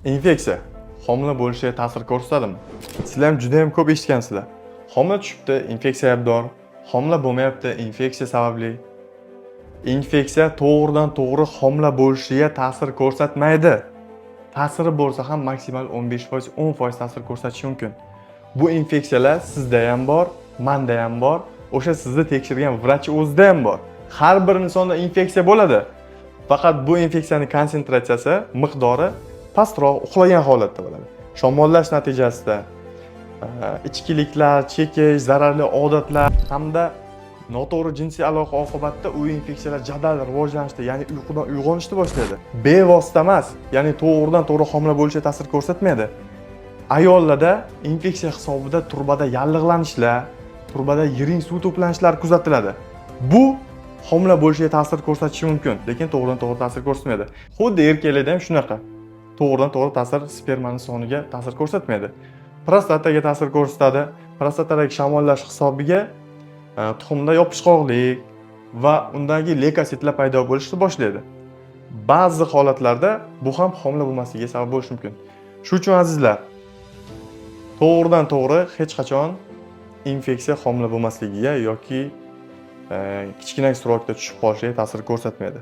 Infeksiya homila bo'lishiga ta'sir ko'rsatadimi? Sizlar ham juda ham ko'p eshitgansizlar. Homila tushibdi, infeksiya aybdor, homila bo'lmayapti, infeksiya sababli. Infeksiya to'g'ridan to'g'ri homila bo'lishiga ta'sir ko'rsatmaydi. Ta'siri bo'lsa ham maksimal 15%, 10% ta'sir ko'rsatishi mumkin. Bu infeksiyalar sizda ham bor, manda ham bor, o'sha sizni tekshirgan vrach o'zida ham bor. Har bir insonda infeksiya bo'ladi. Faqat bu infeksiyani konsentratsiyasi, miqdori pastroq, uxlagan holatda bo'ladi. Shamollash natijasida, ichkiliklar, chekish, zararli odatlar hamda noto'g'ri jinsiy aloqa oqibatida u infeksiyalar jadal rivojlanishdi, ya'ni uyqudan uyg'onishni boshlaydi. Bevosita emas, ya'ni to'g'ridan to'g'ri homila bo'lishiga ta'sir ko'rsatmaydi. Ayollarda infeksiya hisobida turbada yallig'lanishlar, turbada yiring suv to'planishlari kuzatiladi. Bu homila bo'lishiga ta'sir ko'rsatishi mumkin, lekin to'g'ridan to'g'ri ta'sir ko'rsatmaydi. Xuddi erkaklarda ham shunaqa. To'g'ridan to'g'ri ta'sir spermani soniga ta'sir ko'rsatmaydi. Prostataga ta'sir ko'rsatadi. Prostatadagi shamollash hisobiga tuxumda yopishqoqlik va undagi leykositlar paydo bo'lishni boshlaydi. Ba'zi holatlarda bu ham homila bo'lmasligiga sabab bo'lishi mumkin. Shuning uchun, azizlar, to'g'ridan to'g'ri hech qachon infeksiya homila bo'lmasligiga yoki kichkina срок da tushib qolishiga ta'sir ko'rsatmaydi.